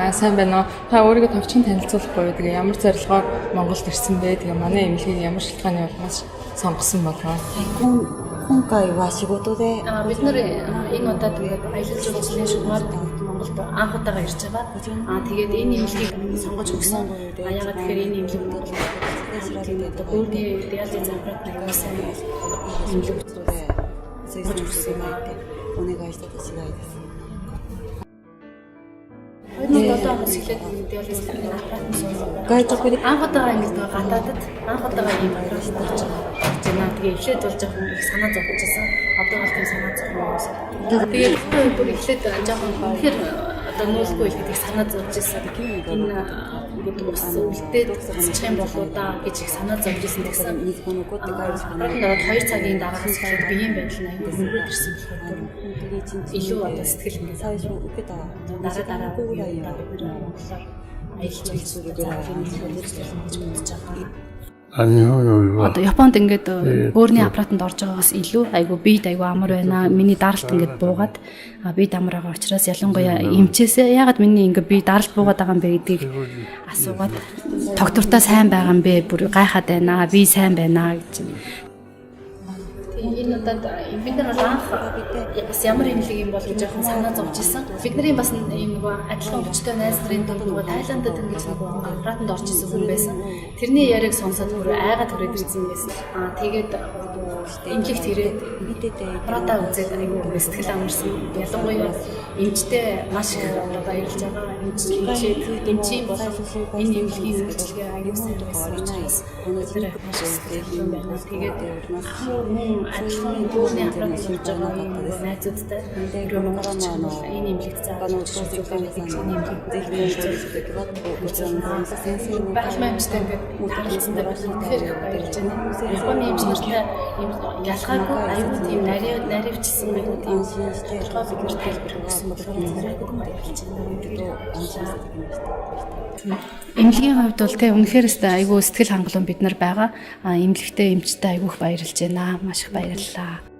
Аа, сайн байна уу? Та өөрийгөө товчхон танилцуулахгүй юу? Тэгээ ямар зорилгоор Монголд ирсэн бэ? Тэгээ манай эмнэлгийг ямар шалтгааны улмаас сонгосон болов? 今回は仕事で А бид нар энэ удаад ингээд аялал жуулчлалын шугамар Монголд анх удаага ирж байгаа. А тэгээд энэ эмнэлгийг сонгож өгсөн. А яагаад тэгэхээр энэ эмнэлэг Монголд тийм одоо бөөрийн диализ аппарат аягүй сайн эмнэлэг ことで推薦していただいてお願いしたと次第です。 2007 оноос эхлээд диализ аппарат нь суусан. 外国で Анх удаага ингээд нөгөө гадаадад анх удаага ийм аппаратанд орж байна. Тэгээ эхлээд бол жоохон их санаа зовж байсан. Одоо бол тийм санаа зовхон. Тэгээд бүр эхлээд жоохон үнэхээр одоо нүүлгүй ихэд их санаа зовж байсан. Энэ ингээд ус үлдээд цэцчих юм болоо да гэж их санаа зовж байсан. Тэгсэн 水が残って帰るしかない аппаратанд ороод 2 цагийн дараагаас эхлээд биеийн байдал нь аюул хөнгөрөөд ирсэн болохоор 本当に一日 илүү одоо сэтгэл ингээд 最初受けた2時 дараа 間 дараа 後ぐらいには бид нэр монголоор аялал жуулчлалыг заавал гэж бодож байгаа. あ日本よりは Одоо Японд ингээд бөөрийн аппаратанд орж байгаагаас илүү айгу бид айгу амар байна. Миний даралт ингээд буугаад бид амар байгаа учраас ялангуяа эмчээсээ яагаад миний ингээд би даралт буугаад байгаа юм бэ гэдгийг асуугаад доктортой сайн байгаа юм бэ? Бүр гайхаад байна. Би сайн байна гэж. Тийм энэ удаад бид нар бол анх бас ямар эмнэлэг юм бол гэж жоохон санаа зовж исэн. Бидний бас ийм нөгөө адилхан өвчтөй найз нарын дунд нөгөө Тайландд ингэж нөгөө аппаратанд орж исэн хүн байсан. Тэрний яриаг сонсоод бүр айгаад хүрээд ирсэн байсан. Аа тэгээд эмнэлэгт ирээд 見てて аппаратаа үзээд айгүй сэтгэл амарсан. Ялангуяа эмчтэй маш их одоо баярлж байгаа. Эмч эмчийн болон энэ эмнэлгийн үйлчилгээ айгүй сайн байсан учраас бид нар маш их сэтгэл хөдлөн байна. Тэгээд мөн адилхан бөөрийн аппаратанд орж байгаа ийм найзуудтай хэрвээ Монголд очих юм бол энэ эмнэлэгт заавал очиж үзүүлээрэй гэж энэ эмнэлгийг こちらの先生の Байгаль эмчтэй ингээд харилцсандаа бид үнэхээр их баярлж байна. Японы эмч нартай ийм ялгаагүй аюул тийм наривчсан айгүй тийм 安心して тодорхой бид нар тайлбар өгсөн болохоор бид нар айгүй баярлж байна. と安心してきました。 Эмнэлгийн хувьд бол те үнэхээр өстой айгүй сэтгэл хангалуун бид нар байгаа. А эмнэлэгтэй эмчтэй айгүй их баярлж байна. Маш их баярлалаа.